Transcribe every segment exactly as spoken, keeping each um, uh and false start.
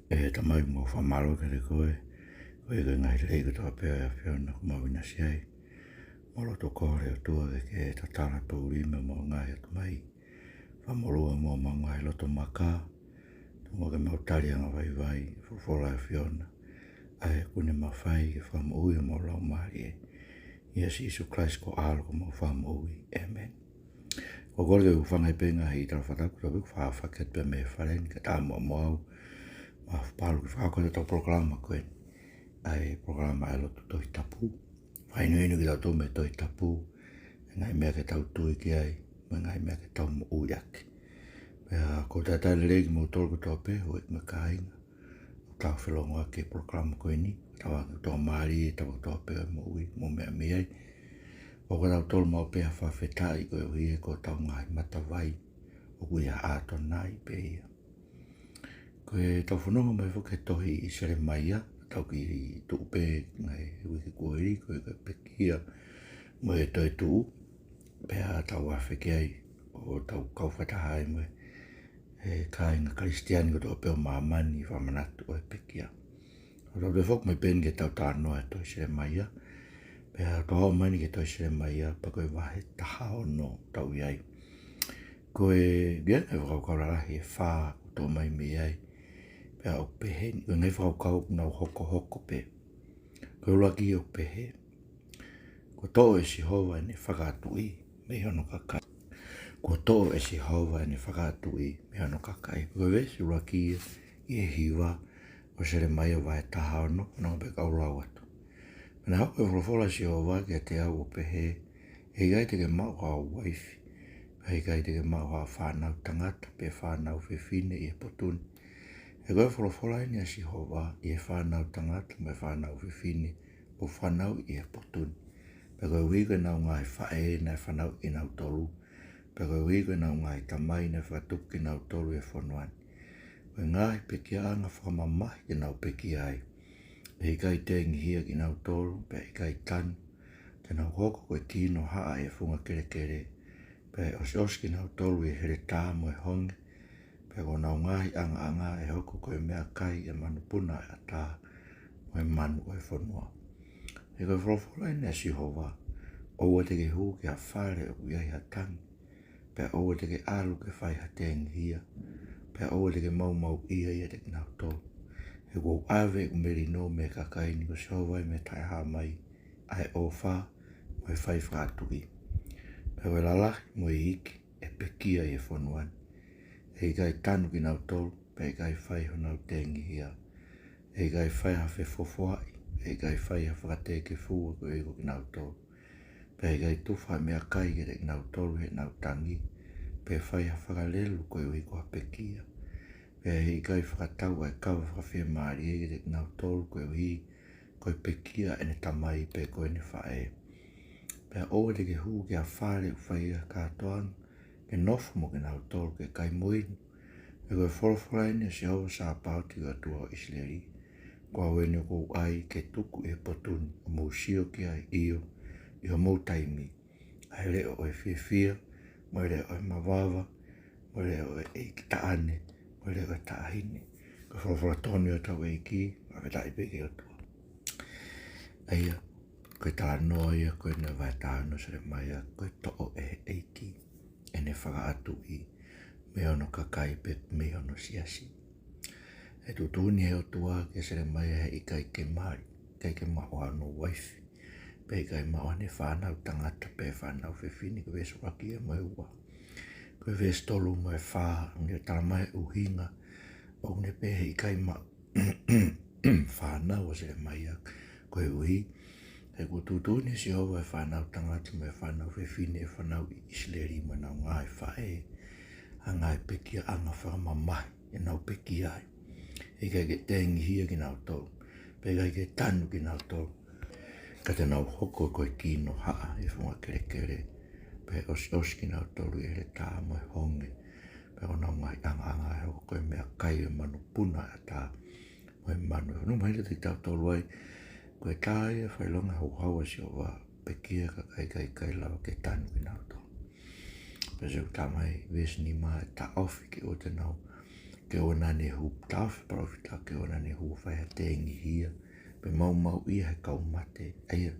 ʻE Tamai, mau fakamālō kiate koe, koeʻuhi ko e ngaahi lelei kotoa pē ʻa e ʻAfiona kuo mau ʻinasi ai. Mau loto kole ʻOtua ke ke tatala poʻuli mo e ngaahi ʻatamai. Fakamolū mo e ngaahi loto maka, tuku ke mau tali angavaivai e folofola ʻa e ʻAfiona, ʻa ia ʻoku ne mafai ke fakamoʻui homau laumālie. ʻIa Sīsū Kalaisi ko e ʻAlo ko homau Fakamoʻui. ʻĒmeni. Ko e kole ke u hūfanga pē he ngaahi tala fakatapu, tau pē fakafakahā pē mei he fale ni, kae ʻatā muʻa mo au, Maʻafu Palu, ke fakahoko ʻetau polokalama ko eni, ʻa e polokalama ʻa e Lotu Tohi Tapu. Fakaʻinuʻinu kitautolu mei he Tohi Tapu, e ngaahi meʻa ke tau tui ki ai, mo e ngaahi meʻa ke tau moʻui ʻaki. Pea ʻoku ou talitali lelei kimoutolu kotoa pē, houʻeiki mo e kāinga ʻoku tau felōngoaki he polokalama ko eni, tau anga tō mālie, tau kotoa pē ʻa e moʻui, mo e meʻa mei ai. ʻOku tau tolu mau pē ha fakafetaʻi koeʻuhi ko ʻetau ngaahi matavai ʻoku ʻi he ʻAtonai pē ia. Ko ʻetau fononga mai foki he tohi ʻa Selemaia, tau kiʻi tuʻu pē he ngaahi uike kuo hili, ko e, ko e pekia mo e toetuʻu, pea tau afe ki ai ʻo tau kau fakataha ai mo e kāinga Kalisitiane kotoa pē ʻo māmani he fakamanatu ʻo e pekia. ʻOku tau toe foki mai pē eni ke tau talanoa he tohi Selemaia, pea tau aʻu mai eni ki he tohi Selemaia, pea ko e vahe taha ono ʻoku tau ʻi ai. Ko e, ʻi ai e ngaahi fakakaukau lalahi ʻe fā ʻoku toʻo mai mei ai, pea ʻoku pehē ni, ko e ngaahi fakakaukau ʻoku nau hokohoko pē. Ko e ʻuluaki ʻoku pehē: Kuo toʻo ʻe Sihova ʻene fakaʻatuʻi mei hono kakai. Kuo toʻo ʻe Sihova ʻene fakaʻatuʻi mei hono kakai. Ko e veesi ʻuluaki ia ʻi he hiva ʻo Selemaia vahe taha ono, ʻoku ou pehē ke u lau atu. Pea naʻe hoko e folofola ʻa Sihova kiate au ʻo pehē: ʻE ʻikai te ke maʻu ha uaifi, pea ʻe ʻikai te ke maʻu ha fānau tangata pe fānau fefine ʻi he potu ni. He ko e folofola eni ʻa Sihova ʻi he fānau tangata mo e fānau fefine ʻoku fanauʻi ʻi he potu ni, pea koeʻuhi ko ʻenau ngaahi faʻē naʻe fanauʻi kinautolu, pea koeʻuhi ko ʻenau ngaahi tamai naʻe fakatupu kinautolu ʻi he fonua ni. Ko e ngaahi pekiaʻanga fakamamahi te nau pekia ai. ʻE ʻikai tengihia kinautolu, pea ʻe ʻikai tanu. Te nau hoko ko e kinohaʻa ʻi he funga kelekele, pea ʻe ʻosiʻosi kinautolu ʻi he heletā mo e honge, pea ko honau ngaahi ʻangaʻanga ʻe hoko ko e meʻakai ʻi he manupuna ʻo e ʻatā mo e manu ʻo e fonua. He ko e folofola eni ʻa Sihova: ʻOua te ke hū ki ha fale ʻoku ʻi ai ha tangi, pea ʻoua te ke ʻalu ke fai ha tengihia, pea ʻoua te ke maumauʻia ʻiate kinautolu. He kuo u ʻave ʻeku melino mei he kakai ni, ko Sihova ia mei he Taʻehāmai, ʻa e ʻofa mo e fai fakaʻatuʻi. Pea ko e lalahi mo e iiki ʻe pekia ʻi he fonua ni. ʻE ʻikai tanu kinautolu, pea ʻe ʻikai fai honau tengihia. ʻE ʻikai fai ha fefofoaʻi, pea ʻe ʻikai fai ha fakatēkefua koeʻuhi ko kinautolu. Pea ʻe ʻikai tufa ha meʻakai kiate kinautolu heʻenau tangi, pe fai ha fakalelu koeʻuhi ko ha pekia. Pea ʻe ʻikai fakatau ʻa e kava fakafiemālie kiate kinautolu koeʻuhi ko e pekia ʻa ʻene tamai pe ko ʻene faʻē. Pea ʻoua te ke hū ki ha fale ʻoku fai ai ha kātoanga, ke nofo mo kinautolu ke kai mo inu. He ko e folofola eni ʻa Sihova Sāpaoti, ko e ʻOtua ʻo ʻIsileli: Ko au eni ʻoku ou ʻai ke tuku ʻi he potu ni, ʻo mou sio ki ai, ʻio, ʻi homou taimi, ʻa e leʻo ʻo e fiefia, mo e leʻo ʻo e mavava, mo e leʻo ʻo e ʻeiki taʻane, mo e leʻo ʻo e taʻahine. Ko e folofola tonu ia ʻa hotau ʻEiki, fakafetaʻi pē ki he ʻOtua. ʻA ia, ko e talanoa ia ko eni ʻa e vahe taha ono ʻo Selemaia, ko e toʻo ʻe he ʻEiki ʻene fakaʻatuʻi mei hono kakai pe mei hono siasi. ʻE tuʻutuʻuni ʻe he ʻOtua kia Selemaia he ʻikai ke mali, ʻikai ke maʻu haʻane uaifi, pea ʻikai maʻu haʻane fānau tangata pe fānau fefine, ko e veesi ʻuluaki ia mo e ua. Ko e veesi tolu mo e fā, ʻoku ne talamai e ʻuhinga ʻoku ne pehē he ʻikai maʻu fānau ʻa Selemaia, koeʻuhi he kuo tuʻutuʻuni ʻe Sihova e fānau tangata mo e fānau fefine ʻe fanauʻi ʻi ʻIsileli mo ʻenau ngaahi faʻē, ʻa e ngaahi pekiaʻanga fakamamahi ʻenau pekia ai. ʻE ʻikai ke tengihia kinautolu, pea ʻe ʻikai ke tanu kinautolu, ka te nau hoko ko e kinohaʻa ʻi he funga kelekele, pea ʻe ʻosiʻosi kinautolu ʻi he heletā mo e honge, pea ko honau ngaahi ʻangaʻanga ʻe hoko ko e meʻakai ʻi he manupuna ʻo e ʻatā mo e manu. Numa hili te tau tolu ai, ko e tā ia e fakaʻilonga houhau ʻa Sihova, pekia kae ʻikai, ʻikai lava ke tanu kinautolu. Pea ʻoku talamai veesi nima ʻe taʻofi ke ʻoua te nau ke ʻoua naʻa ne hū, taʻofi e palōfita ke ʻoua naʻa ne hū ʻo fai ha tengihia, pe maumauʻia he kau mate. ʻA ia,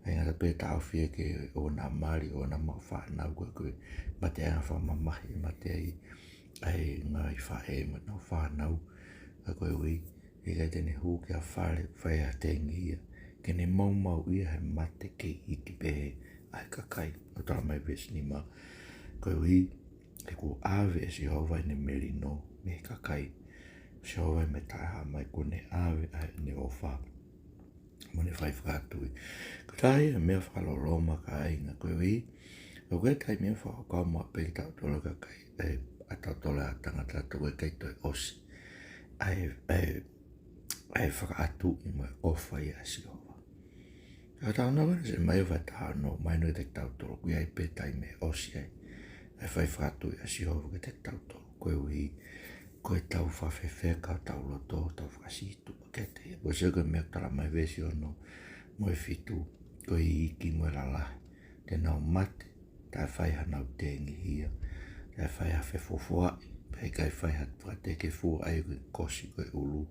ʻa ia ʻe ngata pē taʻofi ia ke ʻoua naʻa mali, ʻoua naʻa maʻu fānau, ko e, ko e mateʻanga fakamamahi ʻe mate ai ʻa e ngaahi faʻē mo ʻenau fānau. Ka koeʻuhi, ʻikai te ne hū ki ha fale ʻoku fai ha tengihia, ke ne maumauʻia he mate kei iiki pehē ʻa e kakai. ʻOku tala mai veesi nima, koeʻuhi he kuo ʻave ʻe Sihova ʻene melino mei he kakai. Sihova ʻi he meʻa taʻehāmai kuo ne ʻave ʻa ʻene ʻofa mo ʻene fai fakatuʻi. Ko e taha ia e meʻa fakaloloma, kāinga, koeʻuhi ʻoku ʻi ai e taimi ʻe fakakaukau maʻu pē kitautolu kakai, ʻe, ʻa tautolu ʻa e tangata, ʻoku ʻikai toe ʻosi ʻa e, ʻa e, ʻa e fakaʻatuʻi mo e ʻofa ia ʻa Sihova. Ka tau nau ʻana se mai ʻo fai taha no, mai no kiate kitautolu, ʻoku ʻi ai pē taimi ʻe ʻosi ai ʻa e fai fakatuʻi ʻa Sihova kiate kitautolu. Koeʻuhi ko ʻetau fakafefeka hotau loto, tau fakasītuʻa kiate ia. Ko e sio ki he meʻa ʻoku tala mai veesi ono mo e fitu, ko e iiki mo e lalahi te nau mate, taʻe fai hanau tengihia, taʻe fai ha fefuofuaʻi, pea ʻikai fai ha fakateke fua ai ko e kosi ko e ʻulu.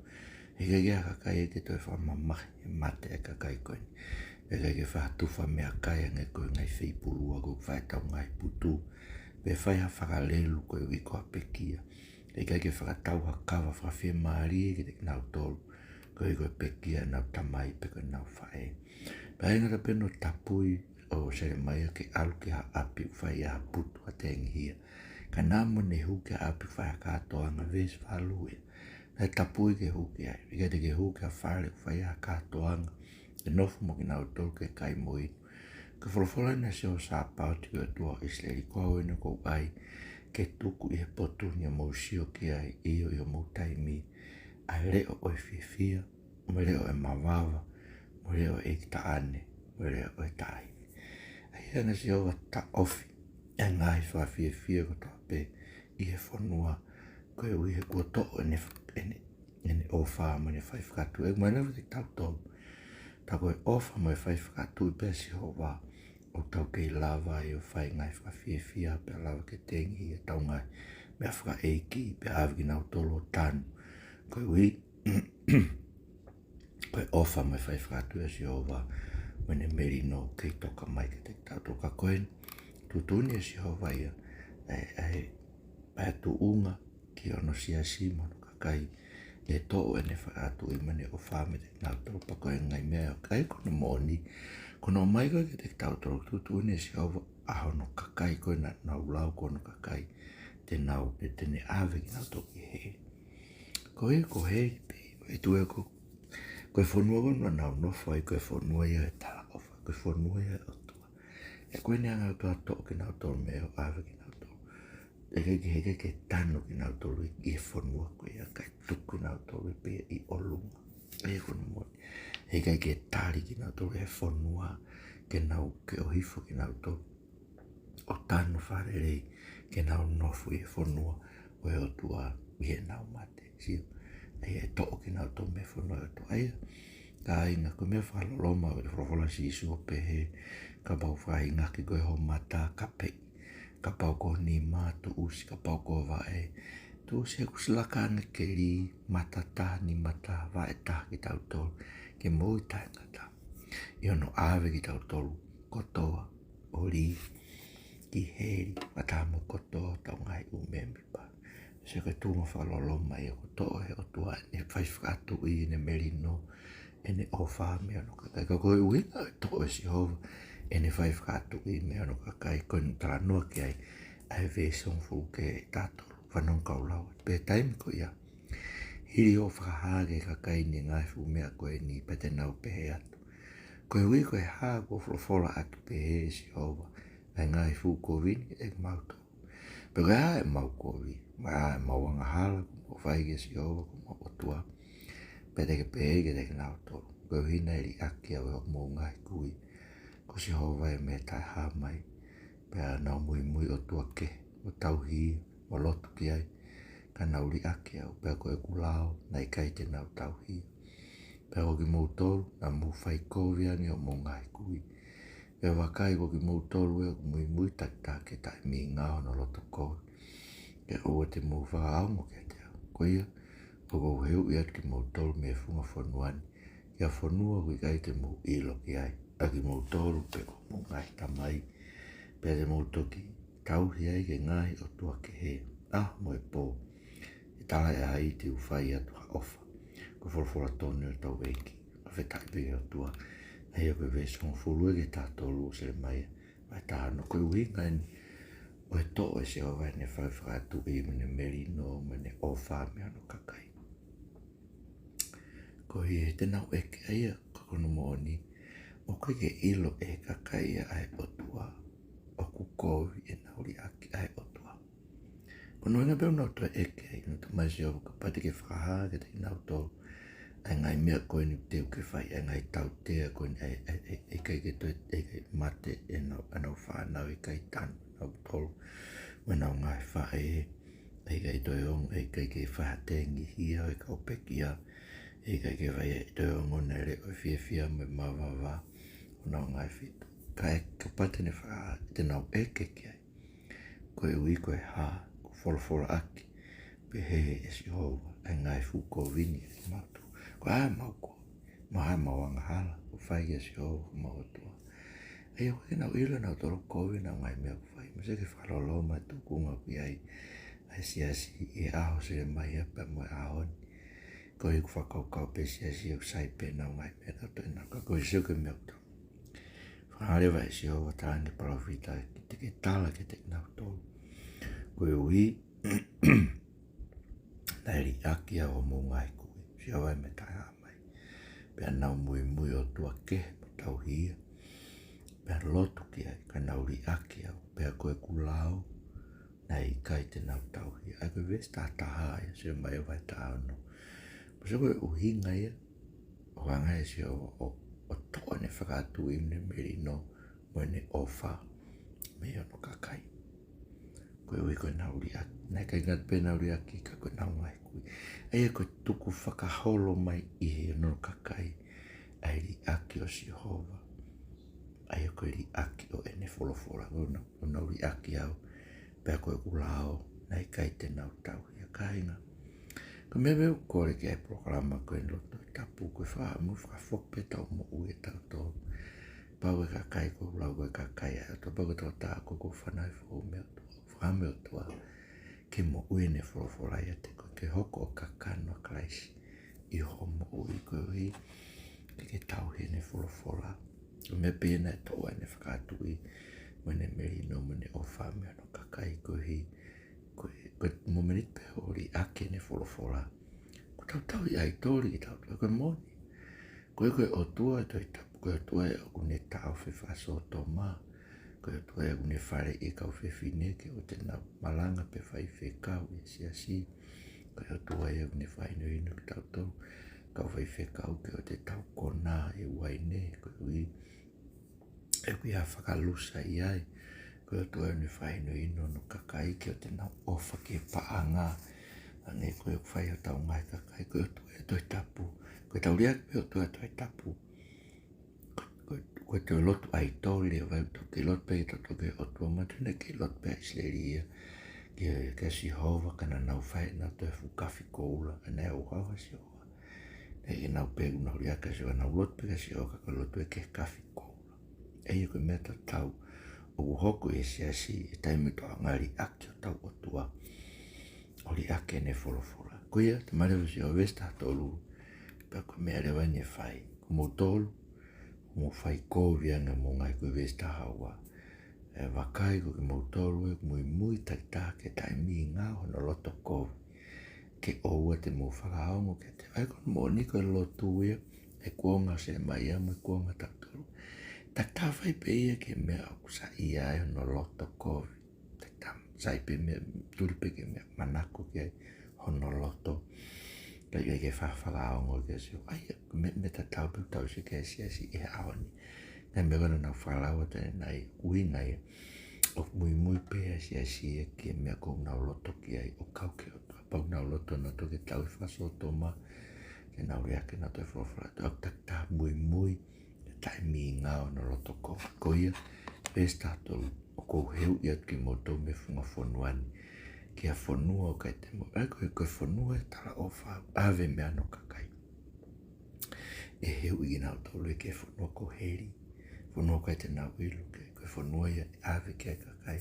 He ʻikai ke ʻi ai ha kakai ia ke toe fakamamahi e mate ʻa e kakai ko eni. Pea ʻikai ke fai ha tufa meʻakai hangē ko e ngaahi feipulua ʻoku fai ʻetau ngaahi putu, pe fai ha fakalelu koeʻuhi ko ha pekia. ʻIkai ke fakatau ha kava fakafiemālie kiate kinautolu koeʻuhi ko e pekia ʻenau tamai pe ko ʻenau faʻē. Pea ʻi he ngata pē hono tapui ʻo Selemaia ke ʻalu ki ha ʻapi ʻoku fai ai ha putu, ha tengihia, ka naʻa mo ne hū ki ha ʻapi ʻoku fai ai ha kātoanga, veesi valu ia. Naʻe tapui ke hū ki ai. ʻIkai te ke hū ki ha fale ʻoku fai ai ha kātoanga, ke nofo mo kinautolu ke kai mo inu. Ko e folofola eni ʻa Sihova Sāpaoti, ko e ʻOtua ʻo ʻIsileli, ko au eni ʻoku ou ʻai ke tuku ʻi he potu ni ʻo mou sio ki ai, ʻio, ʻi homou taimi, ʻa e leʻo ʻo e fiefia, mo e leʻo ʻo e mavava, mo e leʻo ʻo e ʻeiki taʻane, mo e leʻo ʻo e taʻahine. ʻA ia ʻa Sihova taʻofi e ngaahi fakafiefia kotoa pē ʻi he fonua, koeʻuhi he kuo toʻo ʻene, ʻene, ʻene ʻofa mo ʻene fai fakatuʻi. ʻOku mahino kiate kitautolu, tā ko e ʻofa mo e fai fakatuʻi pē ʻa Sihova, ʻoku tau kei lava ai ʻo fai ngaahi fakafiefia, pea lava ke tengihia ʻetau ngaahi meʻa fakaʻeiki, pea ʻave kinautolu ʻo tanu. Koeʻuhi ko e ʻofa mo e fai fakatuʻi ʻa Sihova mo ʻene melino kei toka mai kiate kitautolu. Ka ko e tuʻutuʻuni ʻe Sihova ia ʻa e, ʻa e, ʻa e tuʻunga ki hono siasi mo hono kakai, ke toʻo ʻene fakatuʻi mo ʻene ʻofa meiate kinautolu. Pea ko e ngaahi meʻa ʻoku ʻikai ko hono moʻoni, ko hono ʻomai ko ē kiate kitautolu, tuʻutuʻuni ʻe Sihova ʻa hono kakai ko ē naʻa nau lau ko hono kakai, te nau, te, te ne ʻave kinautolu ki hē. Ko e, ko hē pē, ʻe tui ko, ko e fonua ko ē naʻa nau nofo ai, ko e fonua ia ʻo e talaʻofa, ko e fonua ia ʻo e ʻOtua. He ko ʻene anga e ʻOtua ʻo toʻo kinautolu mei ai ʻo ʻave kinautolu. He ʻikai ke, he ʻikai ke tanu kinautolu ʻi he fonua ko ia, kae tuku kinautolu pē ʻi ʻolunga. ʻA ia ko hono moʻoni, he ʻikai ke tali kinautolu ʻe he fonua ke nau, ke ʻohifo kinautolu ʻo tanu fakalelei, ke nau nofo ʻi he fonua ʻo e ʻOtua, ʻi heʻenau mate. Sio, ʻa ia ʻe toʻo kinautolu mei he fonua ʻo e ʻOtua. ʻA ia, kāinga, ko e meʻa fakaloloma ʻo e folofola ʻa Sīsū ʻo pehē, kapau ʻoku fakaingaki koe ho mata, kapeʻi. Kapau ko ho nima, tuʻusi. Kapau ko ho vaʻe, tuʻusi. He kuo ʻosi laka ange keli, mata taha, nima taha, vaʻe taha kitautolu, ke moʻui taʻengata, ʻi hono ʻave kitautolu kotoa ʻo lī ki heli, fakataha mo kotoa hotau ngaahi ʻū mēmipa. Sio ki he tuʻunga fakaloloma ia, kuo toʻo ʻe he ʻOtua ʻene fai fakatuʻi, ʻene melino, ʻene ʻofa mei hono kakai. Ka ko e ʻuhinga ʻe toʻo ʻe Sihova ʻene fai fakatuʻi mei hono kakai, ko ʻene talanoa ki ai ʻa e veesi hongofulu ki he taha tolu, fanongo kau lau. Pea taimi ko ia, hili hoʻo fakahā ki he kakai ni e ngaahi fuʻu meʻa ko eni, pea te nau pehē atu, koeʻuhi ko e hā kuo folofola atu pehē ʻe Sihova ʻa e ngaahi fuʻu kovi ni kiate kimautolu? Pe ko e hā ʻemau kovi, mo e hā ʻemau angahala kuo mau fai kia Sihova ko homau ʻOtua? Pea te ke pehē kiate kinautolu, koeʻuhi naʻe liʻaki au ʻe hoʻomou ngaahi kui. Ko Sihova ia mei he taʻehāmai, pea nau muimui ʻotua kehe, ʻo tauhi ia, ʻo lotu ki ai, ka nau liʻaki au, pea ko ʻeku lao naʻe ʻikai te nau tauhi ia. Pea ko kimoutolu, naʻa mou fai kovi ange ʻi hoʻomou ngaahi kui. Pea vakai, ko kimoutolu ʻoku muimui takitaha ki he taʻemingao hono loto kovi, ke ʻoua te mou fakaongo kiate au. Ko ia, ʻoku ou heiuʻi atu kimoutolu mei he funga fonua ni, ki ha fonua ʻoku ʻikai te mou ʻilo ki ai, ʻa kimoutolu pe ko hoʻomou ngaahi tamai, pea te mou toki tauhi ai ki he ngaahi ʻotua kehe, ʻaho mo e pō, ʻe talaʻehai te u fai atu ha ʻofa. Ko e folofola tonu ʻa hotau ʻEiki. Fakafetaʻi pē ki he ʻOtua. ʻA ia ko e veesi hongofulu ē ki he taha tolu ʻo Selemaia, vahe taha ono. Ko e ʻuhinga eni ʻo e toʻo ʻe Sihova ʻene fai fakatuʻi mo ʻene melino mo ʻene ʻofa mei hono kakai. Koeʻuhi he te nau ʻeke ʻa ia, ka ko hono moʻoni, ʻoku ʻikai ke ʻilo ʻe he kakai ia ʻa e ʻOtua, ʻoku kovi ʻenau liʻaki ʻa e ʻOtua. Ko hono ʻuhinga pē ʻoku nau toe ʻeke ai, ʻoku nau tala mai ʻe Sihova kapau te ke fakahā kiate kinautolu ʻa e ngaahi meʻa ko eni te u ke fai, ʻa e ngaahi tautea ko eni, ʻa e, ʻa e, ʻa e, ʻe ʻikai ke toe, ʻe ʻikai mate ʻenau, ʻenau fānau, ʻe ʻikai tanu ʻenau tolo, mo ʻenau ngaahi faʻē, ʻe ʻikai toe ongo, ʻe ʻikai ke fai ha tengihia ʻo e kau pekia, ʻe ʻikai ke fai ʻe toe ongo ʻenau leʻo ʻo e fiefia mo e mavava, ʻo ʻenau ngaahi feituʻu. Kae kapau te ne fa-, te nau ʻeke ki ai, koeʻuhi ko e hā, kuo folofolaʻaki pehē ʻe Sihova ʻa e ngaahi fuʻu kovi ni ʻa kimautolu. Ko e hā ʻemau kovi, mo e hā ʻemau angahala kuo fai kia Sihova ko homau ʻOtua. ʻA ia ʻoku ʻikai ke nau ʻilo ʻe nautolu e kovi ʻenau ngaahi meʻa kuo fai. Mou sio ki he fakaloloma e tūkunga ʻoku ʻi ai ʻa e siasi ʻi he ʻaho ʻo Selemaia pea mo e ʻaho ni. Koeʻuhi ʻoku fakakaukau pē siasi ʻoku sai pē ʻenau ngaahi meʻa ʻa nautolu ʻenau, ka ko e sio ki he meʻa ʻoku tau. Fakahā leva ʻe Sihova, talaange ʻe he palōfita, te ke tala kiate kinautolu, koeʻuhi naʻe liʻaki au ʻe hoʻomou ngaahi kui, Sihova ʻoku meʻa taha mai. Pea nau muimui ʻotua kehe mo tauhi ia, pea lotu ki ai, ka nau liʻaki au, pea ko ʻeku lao naʻe ʻikai te nau tauhi ia. ʻA ia ko e veesi taha taha ia, Selemaia vahe taha ono. Mou sio ko e ʻuhinga ia ʻoku hanga ʻe Sihova ʻo, ʻo toʻo ʻene fakatuʻi mo ʻene melino mo ʻene ʻofa mei hono kakai. Koeʻuhi ko ʻenau liʻaki, naʻe ʻikai ngata pē ʻenau liʻaki ka ko ʻenau ngaahi kui. ʻA ia ko e tukufakaholo mai ʻi he hono kakai ʻa e liʻaki ʻo Sihova. ʻA ia ko e liʻaki ʻo ʻene folofola, ʻoku nau, ʻoku nau liʻaki au, pea ko ʻeku lao naʻe ʻikai te nau tauhi ia. Kāinga, ko e meʻa pē ʻoku ou kole ki ai e polokalama ko eni, Lotu Tohitapu, ko e fakaʻamu fakafoki pē ʻetau moʻui ʻatautolu. Pau ʻe he kakai, ko e lau ko e kakai ʻa e ʻOtua, pau ko e tokotaha ko ē ʻoku fanauʻi foʻou mei he ʻOtua, fakaʻamu ʻe he ʻOtua ke moʻui ʻene folofola ʻiate koe, ke hoko ʻo kakano ʻa Kalaisi ʻi hoʻo moʻui, koeʻuhi ke ke tauhi ʻene folofola. Ko e meʻa pē ia naʻe toʻo ai ʻene fakatuʻi mo ʻene melino mo ʻene ʻofa mei hono kakai, koeʻuhi ko e, ko e momeniti pē ʻoku liʻaki ʻene folofola, ʻoku tau tauhi ʻaitoli kitautolu, ko e moʻoni. Ko e, ko e ʻOtua ʻo e Tohitapu, ko e ʻOtua ia ʻoku ne taʻofi e fakasōtoma, ko e ʻOtua ia ʻoku ne faleʻi e kau fefine ke ʻoua te nau malanga pe faifekau ʻi he siasi, ko e ʻOtua ia ʻoku ne fakahinohino kitautolu kau faifekau ke ʻoua te tau konā ʻi he uaine, koeʻuhi ʻoku ʻi ai e fakalusa ʻi ai. Ko e ʻOtua ia ʻoku ne fakahinohino hono kakai ke ʻoua te nau ʻofa ki he paʻanga. Hangē ko e ʻoku fai ʻe hotau ngaahi kakai. Ko e ʻOtua ia ʻo e Tohitapu, ko ʻetau liʻaki pē e ʻOtua ʻo e Tohitapu, ko, ko, ko ʻetau lotu ʻaitoli, vai ʻoku tau kei lotu pē kitautolu ki he ʻotua mātuʻa, naʻe kei lotu pē ʻa ʻIsileli ia ki he, kia Sihova, ka naʻa nau fai ʻenautolu e fuʻu kafi koula, ka naʻe ʻauha ʻa Sihova. Naʻe ʻikai ke nau pehē ʻoku nau liʻaki ʻa Sihova, nau lotu pē kia Sihova, ka ko e lotu ia ki he kafi koula. ʻA ia ko e meʻa tatau ʻoku hoko ʻi he siasi he taimi ʻoku tau hanga ʻo liʻaki hotau ʻOtua, ʻo liʻaki ʻene folofola. Ko ia, talamai leva ʻe Sihova, veesi taha tolu, pea ko e meʻa leva eni ʻe fai, ko moutolu ʻoku mou fai kovi ange mo e ngaahi kui, veesi taha ua. ʻE vakai, ko kimoutolu ē ʻoku muimui takitaha ki he taimi ngaohi hono loto kovi, ke ʻoua te mou fakaongo kiate au. ʻA ia ko hono moʻoni ko e lotu ia ʻa e kuonga ʻo Selemaia mo e kuonga ʻatautolu. Takitaha fai pē ia ki he meʻa ʻoku saiʻia ai hono loto kovi. Takitaha sai pē meʻa, tuli pē ki he meʻa ʻoku manako ki ai hono loto, kae ʻikai ke fa-, fakaongo kia Sihova. ʻA ia, meʻa, meʻa tatau pē ʻoku tau sio ki ai he siasi he ʻaho ni. Ngaahi meʻa ko ē naʻa nau fakalau atu ʻanenai, ʻuhinga ia ʻoku muimui pē ʻa e siasi ia ki he meʻa ʻoku nau loto ki ai ʻo kau ki he ʻOtua. Pea ʻoku nau loto nautolu ke tauhi e fakasōtoma, ke nau liʻaki ʻenautolu e folofola ʻa e ʻOtua. ʻOku takitaha muimui he taimi ngaohi hono loto kovi. Ko ia, veesi taha tolu, ʻoku ou heiuʻi atu kimoutolu mei he funga fonua ni, ki ha fonua ʻoku ʻikai te mou, ʻa ia ko e, ko e fonua ʻo e talaʻofa ʻave mei ai hono kakai. ʻE heuʻi kinautolu ia ki he fonua ko heli, fonua ʻoku ʻikai te nau ʻilo ki ai, ko e fonua ia ʻe ʻave ki ai e kakai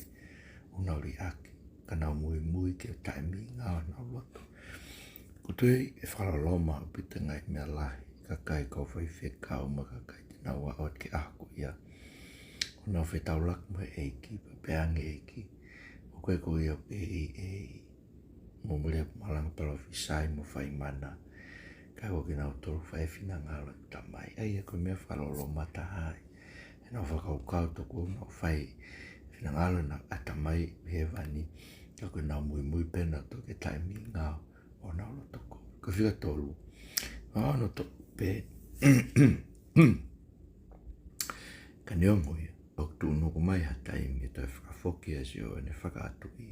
ʻoku nau liʻaki, ka nau muimui ki he taimi ngāue ʻo honau loto. ʻOku ou tui ʻe fakaloloma ʻaupito e ngaahi meʻa lahi, kakai kau faifekau mo e kakai te nau aʻu ki he ʻaho ko ia ʻo nau fetaulaki mo e ʻEiki, pea pehē ange e ʻEiki, ʻoku ʻikai ko ia ʻoku ʻi ai e mou mole malanga palōfisai mo fai mana, ka ko kinautolu fai e finangalo ʻo e Tamai. ʻA ia ko e meʻa fakaloloma taha ia ʻenau fakakaukau tokua ʻoku nau fai e finangalo ʻa e Tamai ʻi hēvani, ka ʻoku nau muimui pē nautolu ki he taimi ngāue ʻo honau loto kovi. Ko e fika tolu. Ono to pe. Ka neongo ia, ʻoku tuʻunuku mai ha taimi ʻe toe fakafoki ai ʻa Sihova ʻene fakaatuʻi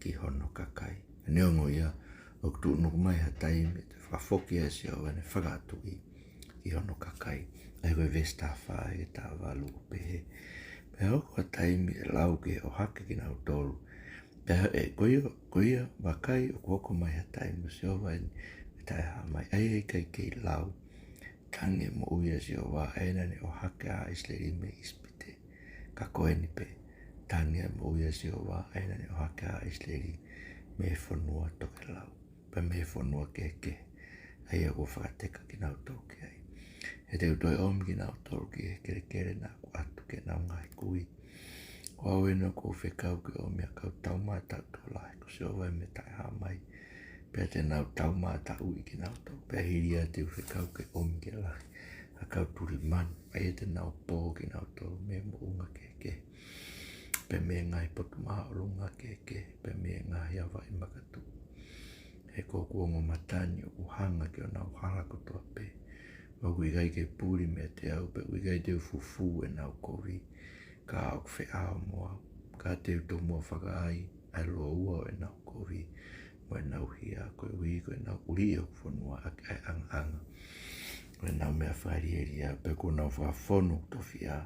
ki hono kakai. Ka neongo ia, ʻoku tuʻunuku mai ha taimi ʻe toe fakafoki ai ʻa Sihova ʻene fakaatuʻi ki hono kakai. ʻA ia ko e veesi taha fā ki he taha valu ʻoku pehē: Pea hoko ha taimi ʻe lau ki he ʻohake kinautolu. Pea ʻe, ko ia, ko ia, vakai, ʻoku hoko mai ha taimi, ʻo Sihova eni, ʻe taʻehāmai, ʻa ia ʻe ʻikai kei lau. Tangi e moʻui ʻa Sihova, ʻa ia naʻa ne ʻohake ai ʻa ʻIsileli mei ʻIsipite. Ka ko eni pē, tangi e moʻui ʻa Sihova, ʻa ia naʻa ne ʻohake ai ʻa ʻIsileli mei he fonua tokelau, pea mei he fonua kehekehe, ʻa ia kuo fakateka kinautolu ki ai. He te u toe ʻomi kinautolu ki he kelekele naʻa ku ʻatu ki heʻenau ngaahi kui. Ko au eni ʻoku ou fekau ke ʻomi ha kau taumātaʻu tokolahi, ko Sihova ia mei he taʻehāmai, pea te nau taumātaʻuʻi kinautolu, pea hili ia te u fekau ke ʻomi ke lahi ha kau tuli manu, ʻa ia te nau pō kinautolu mei he moʻunga kehekehe, pea mei he ngaahi potu māʻolunga kehekehe, pea mei he ngaahi avaʻi makatuʻu. He ko hoku ongo mata ni ʻoku hanga ki honau hala kotoa pē. ʻOku ʻikai ke puli meiate au, pea ʻoku ʻikai te u fufū ʻenau kovi, ka ʻoku feʻao mo au. Ka te u tomuʻa fakaai ʻa e lōua ʻo ʻenau kovi mo ʻenau hia, koeʻuhi ko ʻenau ʻuliʻi hoku fonua ʻaki ʻa e ʻangaʻanga ʻo ʻenau meʻa fakalielia, pea kuo nau fakafonu hoku tofiʻa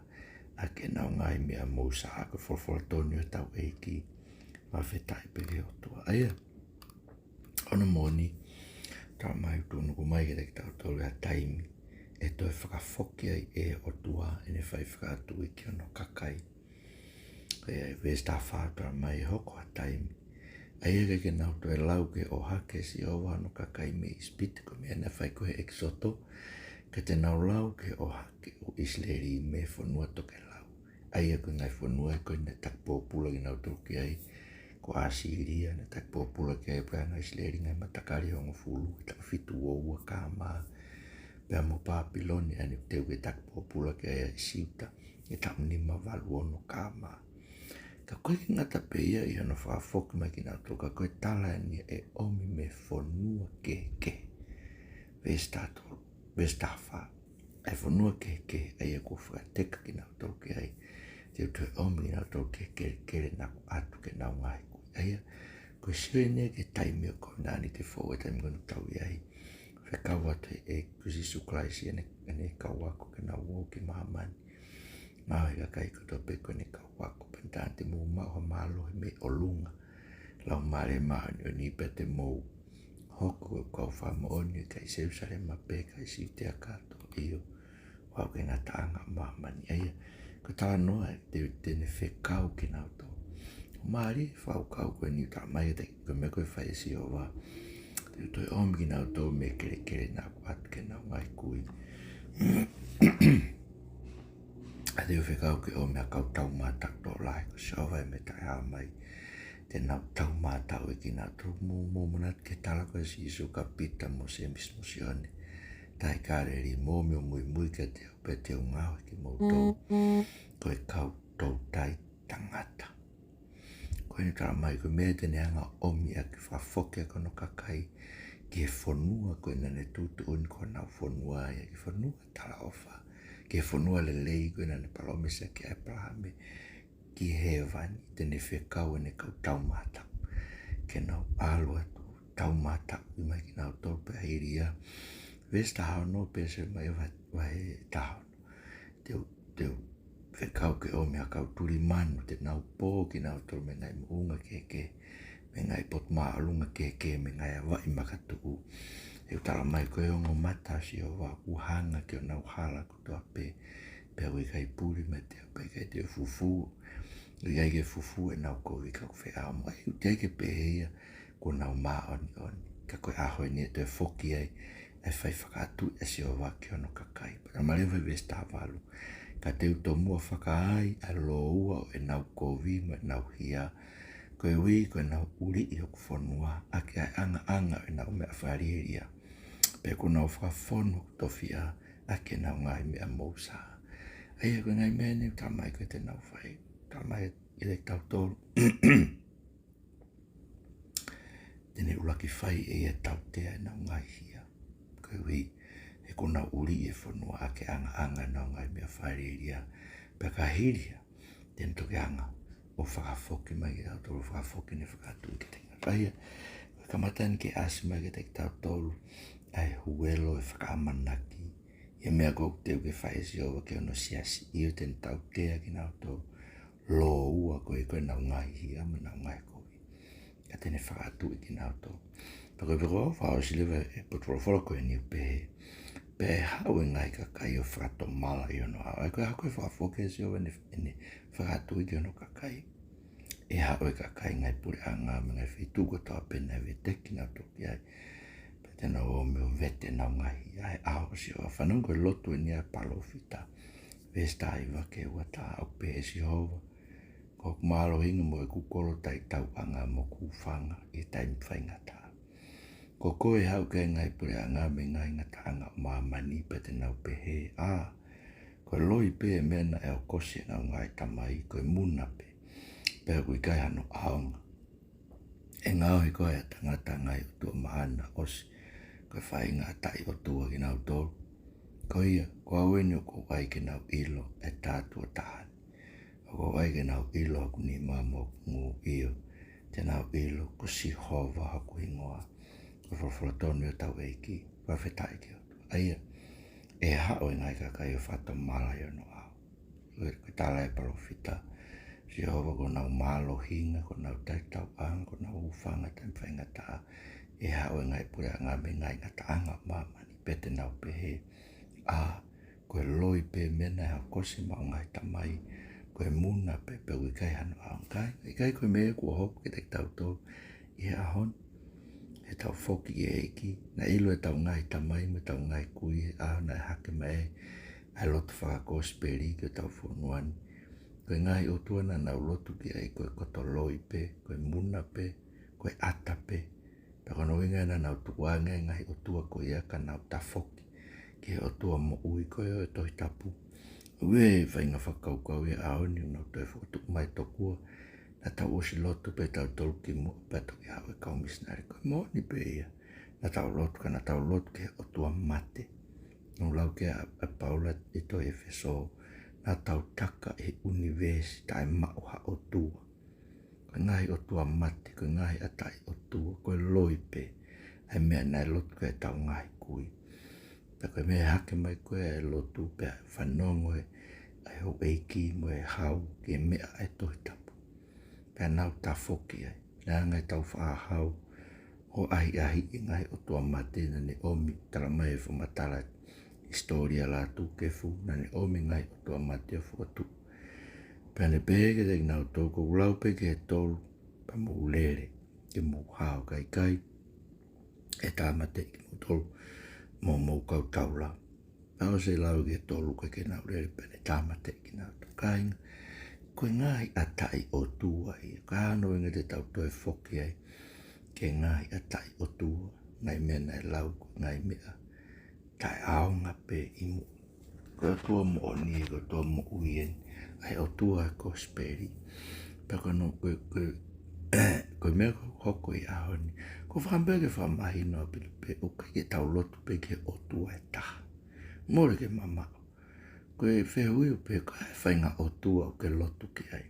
ʻaki ʻenau ngaahi meʻa mousa. Ko e folofola tonu ia ʻa hotau ʻEiki. Fakafetaʻi pē ki he ʻOtua. ʻA ia, ono moʻoni, talamai ʻoku tuʻunuku mai kiate kitautolu ha taimi ʻe toe fakafoki ai ʻe he ʻOtua ʻene fai fakaatuʻi ki hono kakai. Ko ia ʻi he veesi taha fā talamai ʻe hoko ha taimi, ʻa ia ʻe ʻikai ke nau toe lau ki he ʻohake ʻe Sihova hono kakai mei ʻIsipite, ko e meʻa naʻe fai ko ē he ʻEkisoto, ka te nau lau ki he ʻohake ʻo ʻIsileli mei he fonua tokelau. ʻA ia ko e ngaahi fonua ko ē naʻe taki pōpula kinautolu ki ai, ko ʻAsīlia naʻe taki pōpula ki ai, pea ʻa ʻIsileli ngaahi matakali ʻe hongofulu, taʻu fitu ua ua K.M., pea mo Pāpilone ʻa ia naʻe teʻeki ke taki pōpula ki ai ʻa Siuta, ʻi he taʻu nima valu ono K.M. Ka ʻoku ʻikai ke ngata pē ia ʻi hono fakafoki mai kinautolu, ka ko e tala eni ʻe ʻomi mei he fonua kehekehe. Veesi taha tolu, veesi taha fā. ʻA e fonua kehekehe ʻa ia kuo fakateka kinautolu ki ai, te u toe ʻomi kinautolu ki he kelekele naʻa ku ʻatu ki heʻenau ngaahi kui. ʻA ia, ko e sio eni ki he taimi ʻo e kovinānite foʻou, ʻa e taimi ko eni ʻoku tau ʻi ai. Fekau atu ʻe he ʻEiki ko Sīsū Kalaisi ʻene, ʻene kau ako ke nau ō ki māmani. Ngāue ʻa e kakai kotoa pē ko ʻene kau ako, pea naʻa ne talamai te mou maʻu ha mālohi mei ʻolunga, Laumālie Māʻoniʻoni, pea te mou hoko ko e kau fakamoʻoni ʻo e kakai Selūsalema pē, kakai Siutea kātoa, ʻio, ʻo aʻu ki he ngataʻanga ʻo māmani. ʻA ia, ko e talanoa te, te ne fekau kinautolu. Mālie e fakakaukau ko eni ʻoku talamai ʻe he, ko e meʻa ko ē ʻe fai ʻe Sihova. Te u toe ʻomi kinautolu mei he kelekele naʻa ku ʻatu ki heʻenau ngaahi kui. ʻA ia te u fekau ke ʻomi ha kau taumātaʻu tokolahi, ko Sihova ia mei he taʻehāmai, te nau taumātaʻuʻi kinautolu. Mou, mou manatu ki he tala ko ē ʻa Sīsū kia Pita mo Sēmisi mo Sione, Tahi Kāleli, mou ōmi ʻo muimui kiate au, pea te u ngaohi kimoutolu ko e kau toutai tangata. Ko eni ʻoku talamai ko e meʻa te ne hanga ʻo ʻomi ʻaki, fakafoki ʻaki hono kakai ki he fonua ko ē naʻa ne tuʻutuʻuni ko honau fonua ia, ki he fonua talaʻofa, ki he fonua lelei ko ē naʻa ne palōmesi ʻaki kia ʻĒpalahame, ki hēvani, te ne fekau ʻene kau taumātaʻu ke nau ʻalu atu ʻo taumātaʻuʻi mai kinautolu, pea hili ia. Veesi taha ono, pea sio mai vahe, vahe taha ono. Te u, te u fekau ke ʻomi ha kau tuli manu, te nau pō kinautolu mei he ngaahi moʻunga kehekehe, mei he ngaahi potu māʻolunga kehekehe, mei he ngaahi avaʻi makatuʻu. ʻOku tala mai ko e ongo mata ʻo Sihova ʻoku hanga ki honau hala kotoa pē, pea ʻoku ʻikai puli meiate ia, pea ʻikai toe fufū, ʻikai ke fufū ʻenau kovi ka ʻoku feʻao mo ia. ʻOku ʻikai ke pehē ia kuo nau māʻoniʻoni. Ka ko e ʻaho ni ʻe toe foki ai ʻa e fai fakatuʻi ʻa Sihova ki hono kakai. Pea tala mai leva ʻi he veesi taha valu: Ka te u tomuʻa fakaai ʻa e lōua ʻo ʻenau kovi mo ʻenau hia, koeʻuhi ko ʻenau ʻuliʻi hoku fonua ʻaki ʻa e ʻangaʻanga ʻo ʻenau meʻa fakalielia, pea kuo nau fakafonu hoku tofiʻa ʻaki ʻenau ngaahi meʻa mousā. ʻA ia ko e ngaahi meʻa ni ʻoku tala mai ko ē te nau fai, tala mai kiate kitautolu te ne ʻuluaki fai ʻe ia ʻo tautea ʻenau ngaahi hia, koeʻuhi he kuo nau ʻuliʻi e fonua ʻaki e ʻangaʻanga ʻenau ngaahi meʻa fakalielia. Pea ka hili ia, te ne toki hanga ʻo fakafoki mai kiate kitautolu, fakafoki ʻene fakatuʻi kiate kitautolu. ʻA ia, ko e kamata eni ke ʻasi mai kiate kitautolu ʻa e huelo, e fakaʻamanaki, ʻa e meʻa ʻoku teu ke fai ʻe Sihova ki hono siasi, ʻio te ne tautea kinautolu, lōua koeʻuhi ko ʻenau ngaahi hia mo ʻenau ngaahi kovi, ka te ne fakatuʻi kinautolu. Pea ko e veesi fakaʻosi leva ʻo e potu folofola ko eni ʻoku pehē: Pea ʻe haʻu e ngaahi kakai ʻo fakatomala ʻi hono ʻao. ʻA ia ko e hā? Ko e fakafoki ʻe Sihova ʻene, ʻene fakatuʻi ki hono kakai. ʻE haʻu e kakai, ngaahi puleʻanga mei he ngaahi feituʻu kotoa pē naʻe veteki kinautolu ki ai, pea te nau ō mai ʻo vete ʻenau ngaahi hia ʻi he ʻao ʻo Sihova. Fanongo ki he lotu eni ʻa e palōfita. Veesi taha hiva ki he ua taha, ʻoku pehē: Sihova, ko hoku mālohinga mo ʻeku kolo taʻetauʻanga mo hoku hūfanga ʻi he taimi faingataʻa. Ko koe ʻe haʻu ki ai e ngaahi puleʻanga mei he ngaahi ngataʻanga ʻo māmani, pea te nau pehē: ʻĀ, ko e loi pē e meʻa naʻe hokosi ʻenau ngaahi tamai, ko e muna pē, pea ʻoku ʻikai hano ʻaonga. ʻE ngaohi koe ʻe ha tangata, ngaahi ʻotua maʻana ʻosi, ko e faʻahinga ʻa e taʻeʻotua kinautolu. Ko ia, ko au eni ʻoku ou ʻai ke nau ʻilo ʻa e tātuʻa taha ni. ʻOku ou ʻai ke nau ʻilo hoku nima mo hoku ngū, ʻio, te nau ʻilo ko Sihova hoku hingoa. Ko e folofola tonu ia ʻa hotau ʻEiki. Fakafetaʻi ki he ʻOtua. ʻA ia, ʻe haʻu e ngaahi kakai ʻo fakatomala ʻi hono ʻao. Ko e, ko e tala ʻa e palōfita, Sihova, ko honau mālohinga, ko honau taʻetauʻanga, ko honau hūfanga taimi faingataʻa, ʻe haʻu e ngaahi puleʻanga mei he ngaahi ngataʻanga ʻo māmani, pea te nau pehē: ʻĀ, ko e loi pē e meʻa naʻe hokosi ʻemau ngaahi tamai, ko e muna pē, pea ʻoku ʻikai hano ʻaonga. ʻIkai ko e meʻa ia kuo hoko kiate kitautolu ʻi he ʻaho ni? Heʻetau foki ki he ʻEiki, naʻe ʻilo ʻe heʻetau ngaahi tamai mo ʻetau ngaahi kui he ʻaho naʻe hake mai ai ʻa e lotu fakakosipeli ki hotau fonua ni, ko e ngaahi ʻotua naʻa nau lotu ki ai ko e koto loi pē, ko e muna pē, ko e ʻata pē. Pea ko hono ʻuhinga ia naʻa nau tukuange e ngaahi ʻotua ko ia ka nau tafoki ki he ʻOtua moʻui ko ē ʻo e Tohi Tapu. ʻOku ʻi ai e faʻahinga fakakaukau ia he ʻaho ni ʻoku nau toe fokotuʻu mai tokua naʻa tau ʻosi lotu pē tautolu kimuʻa pea toki haʻu e kau misinale. Ko e moʻoni pē ia, naʻa tau lotu, ka naʻa tau lotu ki he ʻotua mate. Naʻe lau ki ai ʻa, ʻa Paula ʻi he tohi ʻEfesō, naʻa tau taka ʻi he ʻunivēsi taʻemaʻu ha ʻotua. Ko e ngaahi ʻotua mate, ko e ngaahi ʻa e taʻeʻotua, ko e loi pē ʻa e meʻa naʻe lotu ki ai ʻetau ngaahi kui. Pea ko e meʻa hake mai ko ē ʻa e lotu pea fanongo ai ʻa e houʻeiki mo e hau ki he meʻa ʻa e Tohi Tapu, pea nau tafoki ai. Naʻe hanga ʻe heʻetau faʻahi ʻo ʻahiʻahiʻi e ngaahi ʻotua mate naʻa ne ʻomi, tala mai ʻe he fakamatala hisitōlia Lātūkefu, naʻa ne ʻomi e ngaahi ʻotua mate ʻo fokotuʻu. Pea ne pehē kiate kinautolu, ʻoku ou lau pē ki he tolu, pea mou lele, ke mou hao, ka ʻikai, ʻe tāmateʻi kimoutolu mo homou kau taula. Pea ʻosi e lau ki he tolu, ʻikai ke nau lele, pea ne tāmateʻi kinautolu. Kāinga, ko e ngaahi ʻa e taʻeʻotua ia. Ko e hā hono ʻuhinga te tau toe foki ai ki he ngaahi ʻa e taʻeʻotua, ngaahi meʻa naʻe lau ko e ngaahi meʻa taʻeʻaonga pē ʻi muʻa? Ko e ʻOtua moʻoni, ko e ʻOtua moʻui eni ʻa e ʻOtua ʻa e kosipeli. Pea ko hono, ko e, ko e, ko e meʻa ʻoku hoko ʻi he ʻaho ni, ʻoku ou fakaʻamu pē ke fakamahino ʻaupito pē, ʻoku ʻikai ke tau lotu pē ki he ʻOtua ʻe taha. Mole ke mamaʻo. Ko e fehuʻi ʻoku pehē, ko e hā e faʻahinga ʻotua ʻoku ke lotu ki ai?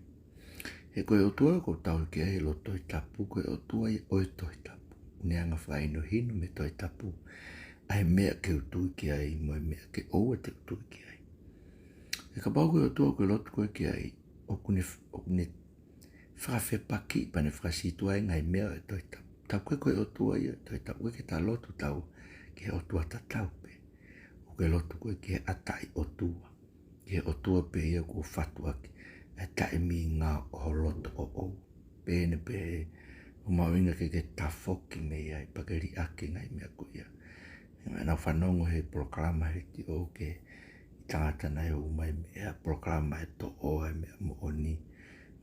He ko e ʻOtua ʻoku ou tauhi ki ai he lotu Tohi Tapu, ko e ʻOtua ia ʻo e Tohi Tapu. Ne hanga ʻo fakahinohino mei he Tohi Tapu ʻa e meʻa ke u tui ki ai mo e meʻa ke ʻoua te u tui ki ai. He kapau ko e ʻOtua ʻoku ke lotu koe ki ai, ʻoku ne, ʻoku ne fakafepakiʻi pea ne fakasītuʻaʻi e ngaahi meʻa ʻo e Tohi Tapu. Tau ko e ko e ʻOtua ia ʻo e Tohi Tapu, ʻoku ʻikai ke ta lotu tau ki he ʻotua tatau pē. ʻOku ke lotu koe ki he ʻataʻi ʻotua, ki he ʻOtua pē ia kuo fatuʻaki e taʻemingao ʻo ho loto ʻoʻou. Pea ne pehē, ʻoku mahuʻinga ke ke tafoki mei ai pea ke liʻaki e ngaahi meʻa ko ia. He naʻa nau fanongo he polokalama he letiō ki he tangata naʻe ʻomai mei he polokalama ʻe toʻo ai e meʻa moʻoni.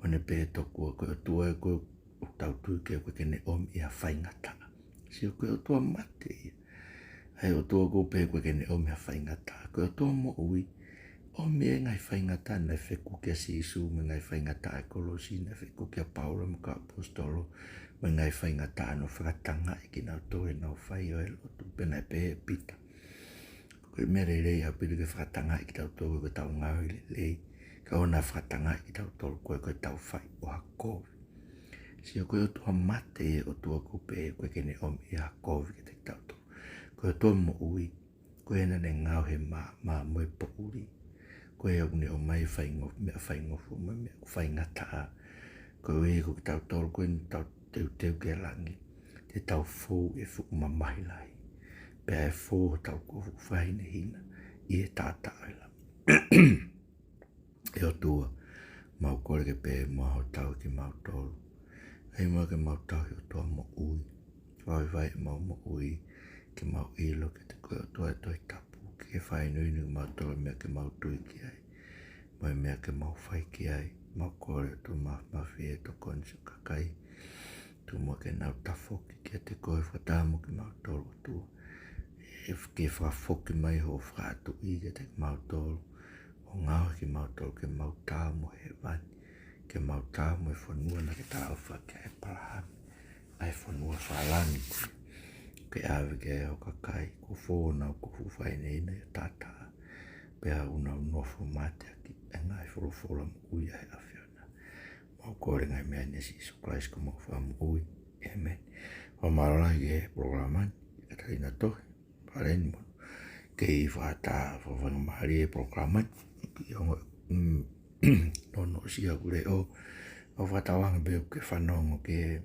ʻO ne pehē tokua, ko e ʻOtua ē ʻoku tau tui ki ai ʻoku ʻikai ke ne ʻomi ha faingataʻa. Sio, ko e ʻOtua mate ia. ʻA e ʻOtua ʻoku pehē ʻoku ʻikai ke ne ʻomi ha faingataʻa. Ko e ʻOtua moʻui, ʻomi e ngaahi faingataʻa naʻe fekau kia Sīsū, mo e ngaahi faingataʻa e kolosi naʻe fekau kia Paula mo e kau ʻaposetolo, mo e ngaahi faingataʻa naʻe fakatangaʻi kinautolu heʻenau fai ʻo e lotu, pea naʻe pehē ʻe Pita, ko e meʻa lelei ʻaupito ke fakatangaʻi kitautolu ko ʻetau ngāue lelei, ka ʻoua naʻa fakatangaʻi kitautolu ko e, ko ʻetau fai ʻo ha kovi. Sio, ko e ʻOtua mate e ʻOtua ʻoku pehē ʻoku ʻikai ke ne ʻomi ha kovi kiate kitautolu. Ko e ʻOtua moʻui, ko ia naʻa ne ngaohi e maama mo e poʻuli. Ko ia ʻoku ne ʻomai e faingo-, meʻa faingofua mo e meʻa ʻoku faingataʻa. Koeʻuhi ko kitautolu ko eni ʻoku tau teuteu ki langi, te tau fou ʻi he fuʻu mamahi lahi, pea ʻe fou hotau kuonga fuʻu fakahinehina ʻi he taʻataʻa ʻo e Lami. ʻE ʻOtua, mau kole ke pehē muʻa ho tau kiate kimautolu. ʻAi muʻa ke mau tauhi ʻOtua moʻui. Vaivai ʻemau moʻui ke mau ʻilo kiate koe ʻOtua ʻi he Tohi Tapu, ke ke fakahinohino kimautolu e meʻa ke mau tui ki ai, mo e meʻa ke mau fai ki ai. Mau kole ʻOtua Māfimafi ʻe tokoni siʻo kakai, tuku muʻa ke nau tafoki kiate koe, fakataha mo kimautolu ʻOtua. ʻE ke fakafoki mai hoʻo fakaʻatuʻi kiate kimautolu, ʻo ngaohi kimautolu ke mau taau mo hēvani, ke mau taau mo e fonua naʻe talaʻofa kia ʻĒpalahame, ʻa e fonua fakalangi ko ia, ke ʻave ki ai ho kakai kuo fou honau kuonga fuʻu fakahinehina ʻi he taʻataʻa, pea ʻoku nau nofo mateaki ʻi he ngaahi folofola moʻui ʻa e ʻAfiona. Mau kole e ngaahi meʻa ni ʻia Sīsū Kalaisi ko homau Fakamoʻui. ʻĒmeni. Fakamālō lahi ki he polokalama ni, Katalina Tohi, Paleni mo. Kei fakataha fakafaingamālie e polokalama ni ki he ongo, mm, nono sia kule o, ʻo fakatauange pē ʻoku ke fanongo ki he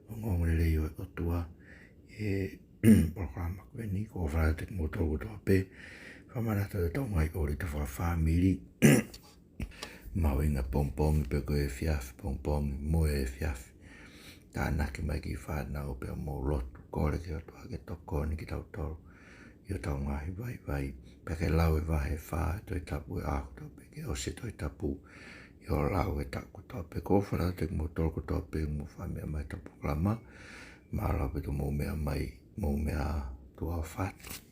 ongoongolelei ʻo e ʻOtua he polokalama ko eni. Ko e ʻofa lahi atu kiate kimoutolu kotoa pē, fakamanatu atu ʻetau ngaahi ʻōlita fakafāmili. Mahuʻinga pongipongi pe ko e efiafi, pongipongi mo e efiafi. Tānaki mai e kiʻi fānau pea mou lotu, kole ki he ʻOtua ke tokoni kiate kitautolu ʻi hotau ngaahi vaivai. Pea ke lau e vahe fā ʻo e Tohi Tapu he ʻaho kotoa pē, ke ʻosi e Tohi Tapu ʻi hoʻo lau he taʻu kotoa pē. Ko e ʻofa lahi atu kiate kimoutolu kotoa pē ʻoku mou fakameʻa mai ʻetau polokalama. Mālō ʻaupito hoʻomou meʻa mai, mou meʻa ā, tuʻa ʻofa atu.